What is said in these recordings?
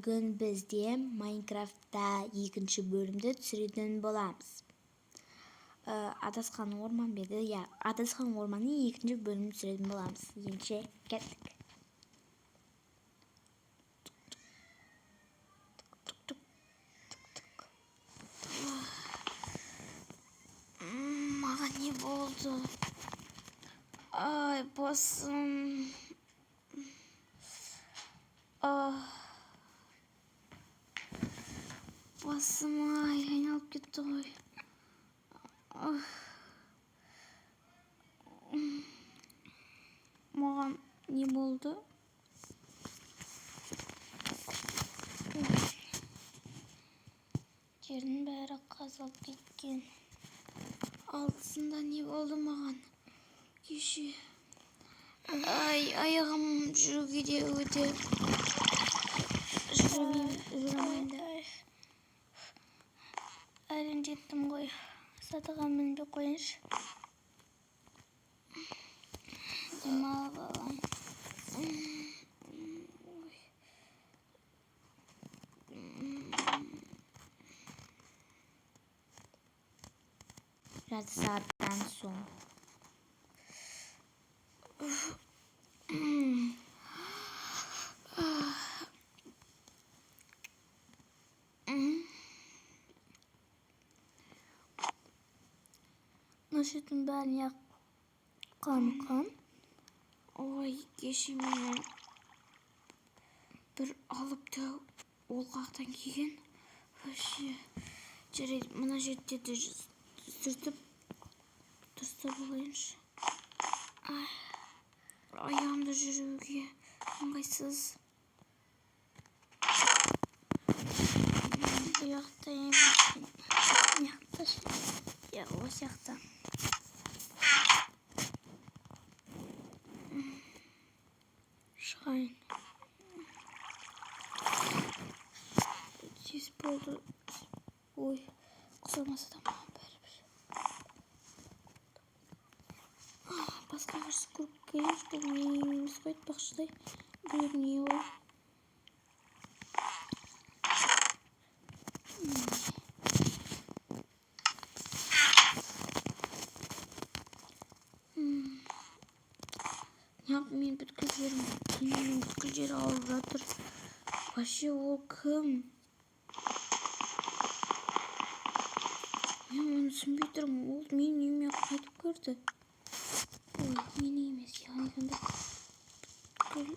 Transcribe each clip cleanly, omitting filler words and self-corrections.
Бүгін бізде Майнкрафтта екінші бөлімді түсіретін боламыз. Адасқан орман ба еді? Иә, Адасқан орманның екінші бөлімін түсіретін боламыз. Ендеше кеттік. Маған не болды? Ай, басым. Ах. Басым, ай, айналып кетті ғой. Ах. Маған не болды? Жердің бәрі қазылып кеткен. Алтысында не болды маған? Кеше. Ай, аяғым жүруге де өте жүремеймін, жүре алмаймын да. Әрең жеттім ғой. Сатыға мінбей қояйыншы. Демалып алайын. Жарты сағаттан соң. Мына шеттің бәрін қан қан. Ой, кеше мені бір алып дәу ол қаяқтан келген? Вообще. Жарайды, мына жерді сүртіп дұрыстап алайыншы. Ай, аяғымда жүруге ыңғайсыз. Бұл жақта емес. Мына жақта ше. Иә, осы жақта. Шығайын. Тез болды. Ой, құсалмаса да маған бәрібір. Басқа ағаш көріп келейінші. Бұл менің үйім емес қой, айтпақшыдай. Біреудің үйі ғой. Неғып мен бүткіл жерім, денемнің бүткіл жері ауырып жатыр? Вообще ол кім? Мен оны түсінбей тұрмын. Ол менің үйіме қайтып кірді. Ой, менің емес, яғни сонда бүткіл.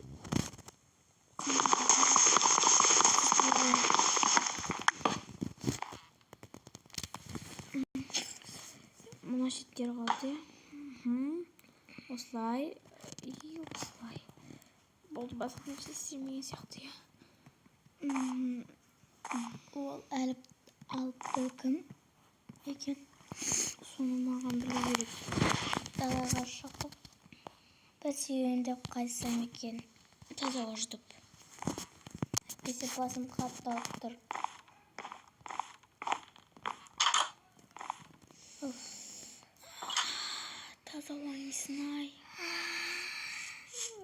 Мына шеттері қалды, иә. Осылай и осылай. Болды, басқа нәрсе істемеген сияқты, иә. Ол әліп алыпты кім екен? Соны маған білу керек. Далаға шығып бір серуендеп қайтсам екен. Таза ауа жұтып. Әйтпесе басым қатты ауырып тұр. Уф. Таза ауаның иісін ай.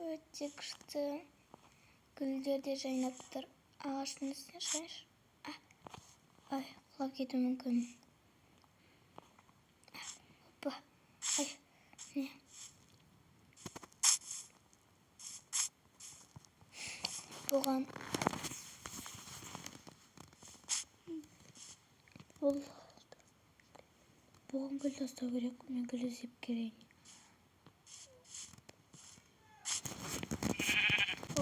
Өте күшті. Гүлдер де жайнап тұр. Ағаштың үстіне шығайыншы. Ай, құлап кетуім мүмкін. Опа. Ай, не. Бұған Бұл бұған гүл тастау керек. Мен гүл іздеп келейін.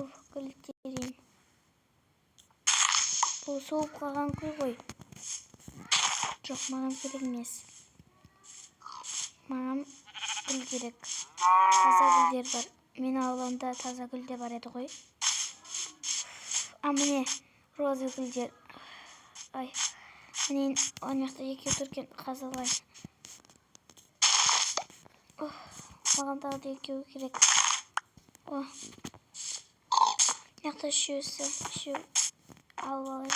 Уф, гүл терейін. Бұл солып қалған гүл ғой. Жоқ, маған керек емес. Маған гүл керек. Таза гүлдер бар. Менің ауламда таза гүл де бар еді ғой. А, міне роза гүлдер. Ай, міне ана жақта екеу тұр екен, қазып алайын. Маған тағы да екеуі керек. О, мына жақта үшеусі, үшеу алып алайын.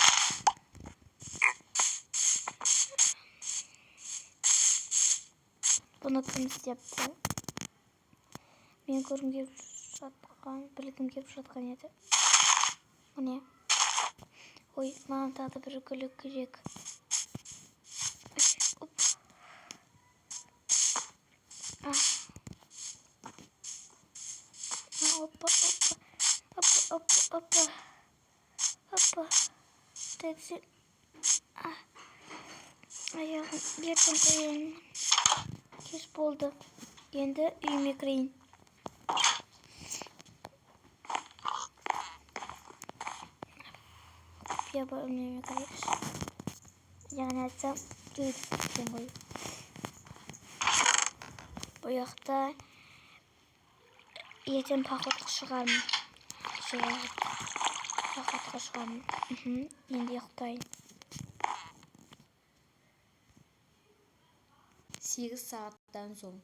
Бұны кім істепті? Мен көргім келіп жатқан, білгім келіп жатқан еді. Міне. Ой, маған тағы да бір гүл керек. Оп. А. Опа, опа, опа, опа, опа, опа. Так, а. Аяғым ертең қояйын. Кеш болды. Енді үйіме кірейін. Құпия бөлмеме кірейікші. Яғни айтсам, екен ғой. Бұл жақта ертең походқа шығармын. Походқа шығамын. Енді ұйықтайын. 8 сағаттан соң.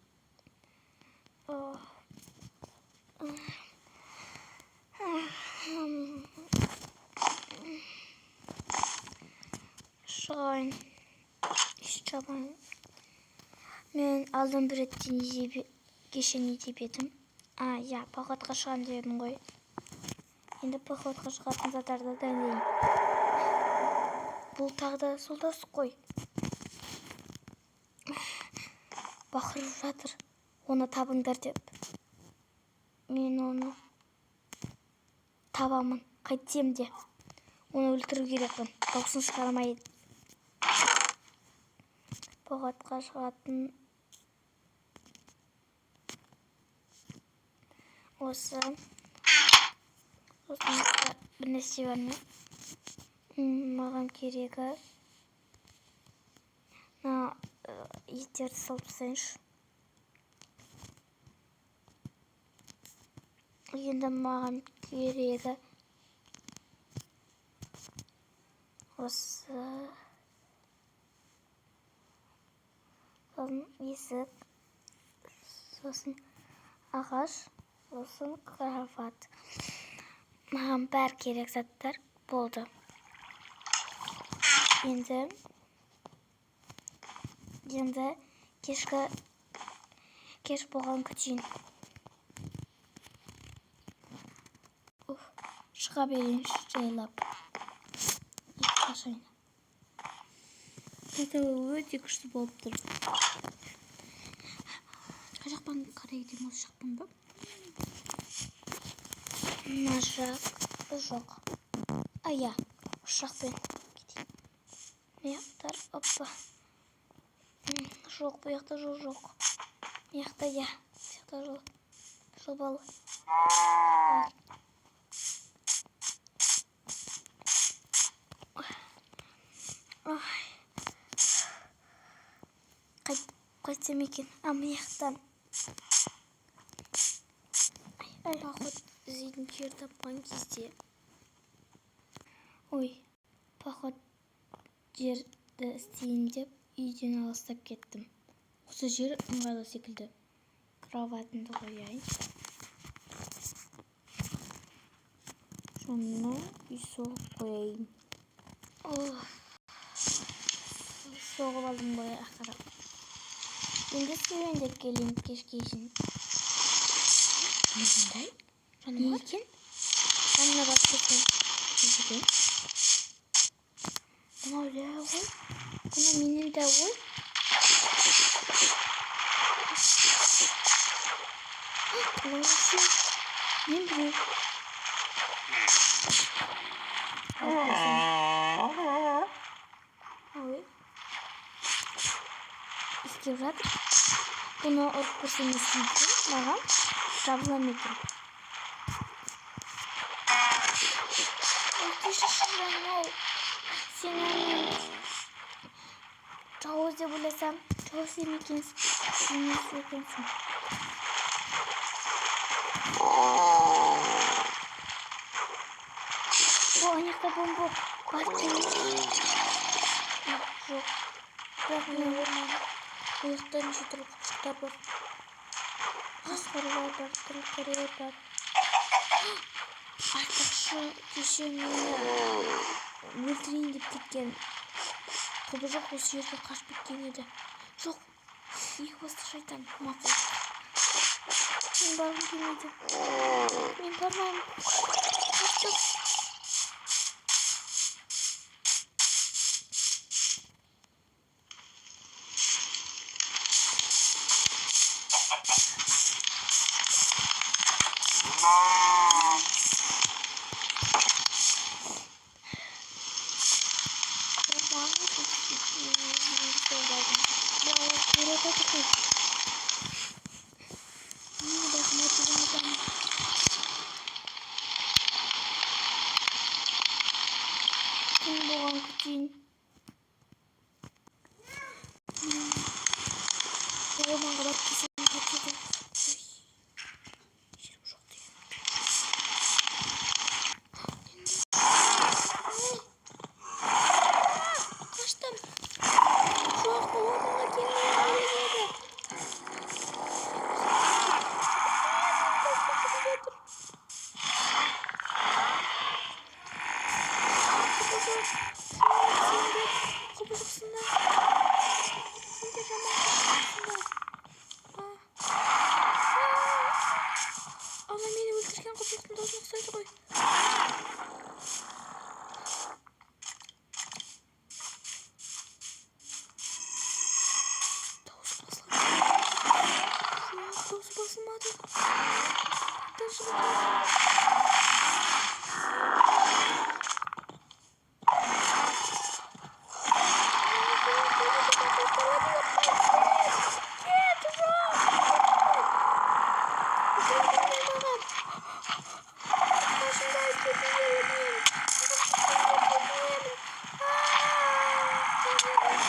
Шығайын. Жабайын. Мен алдын бір ретте кеше не деп едім? А, иә, походқа шығамын деп едім ғой. Енді походқа шығатын заттарды дайындайын. Бұл тағы да сол дауыс қой. Бақырып жатыр. Оны табыңдар деп. Мен оны табамын. Қайтсем де. Оны өлтіру керекпін. Дауысын шығармай. Походқа шығатын осы. Сосын бір нәрсе бар ма? Маған керегі мына еттерді салып тастайыншы. Енді маған керегі осы. Сосын есік, сосын ағаш, сосын кровать. Маған бәрі керек заттар болды. Енді кеш болған күтейін. Уф, шыға берейінші жайлап. Ашайын. Это өте күшті болып тұр. Қай жақпен қарай кетемін, осы жақпен ба? Мына жақ жоқ. А, иә, осы жақпен кетейін. Мына жақтар, опа. Жоқ, бұл жақта жол жоқ. Мына жақта, иә, бұл жақта жол. Жол бар. Ой. Қайтсем екен? А, мына жақтан. Ай, ай. Поход іздейтін жер тапқан кезде. Ой, поход жерді істейін деп үйден алыстап кеттім. Осы жер ыңғайлы секілді. Кроватымды қояйын. Жанына үй соғып қояйын. Ох, соғып алдым ғой ақыры. Енді серуендеп келейін кешке шейін. Не қандай? Не екен? Жанына барып кетсем. Не екен? Мынау лә ғой. Мынау менің дәу ғой. Мынау сен. Мен біреу. Алып қойсам. Ой. Істеп жатыр. Бұны ұрып көрсем не істейді? Маған жабыла ма екен? Ой, кешірші жаным-ау. Сені мен жауыз деп ойласам, жауыз емес екенсің. О, ана жақта бомба бар екен. Жоқ. Бірақ мен орман. Бұл жақта неше түрлі құбыжықтар бар. Қасқырлар бар, түрлі бар. Айтпақшы, кеше мені өлтірейін деп кеткен құбыжық осы жерге қашып кеткен еді. Жоқ, екі басты шайтан, мақұл. Мен барғым келмейді. Мен бармаймын. Қаштым. Түн болған күтейін. Орманға барып келсем қайтеді? Ой, жерім жоқ деген. Қаштым. Жоқ, бұл орманға келмеуім керек еді. Құбыжық, сендер құбыжықсыңдар. Сендер жаман құбыжықсыңдар. А. А. Ана мені өлтірген құбыжықтың даусына ұқсайды ғой. Дауысы басылады. Жоқ, дауысы басылмады. Қайдан шығып жатыр? Кет, жоқ! Маған. Қашыңдар, кетіңдер, өтінемін. Өтінемін.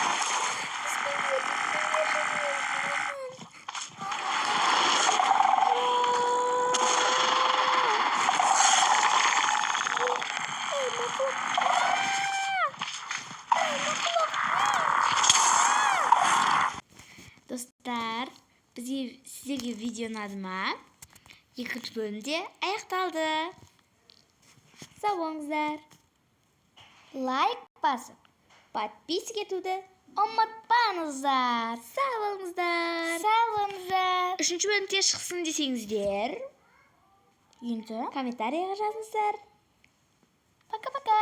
Түспеңдер, түспеңдер, өтінемін. Ей, мақұлық. Ей, мақұлық. Достар, бізге, сіздерге видео ұнады ма? Екінші бөлімде аяқталды. Сау болыңыздар. Лайк басып, подписка етуді ұмытпаңыздар. Сау болыңыздар. Сау болыңыздар. Үшінші бөлімде шықсын десеңіздер, Енді комментарийға жазыңыздар. Пока-пока.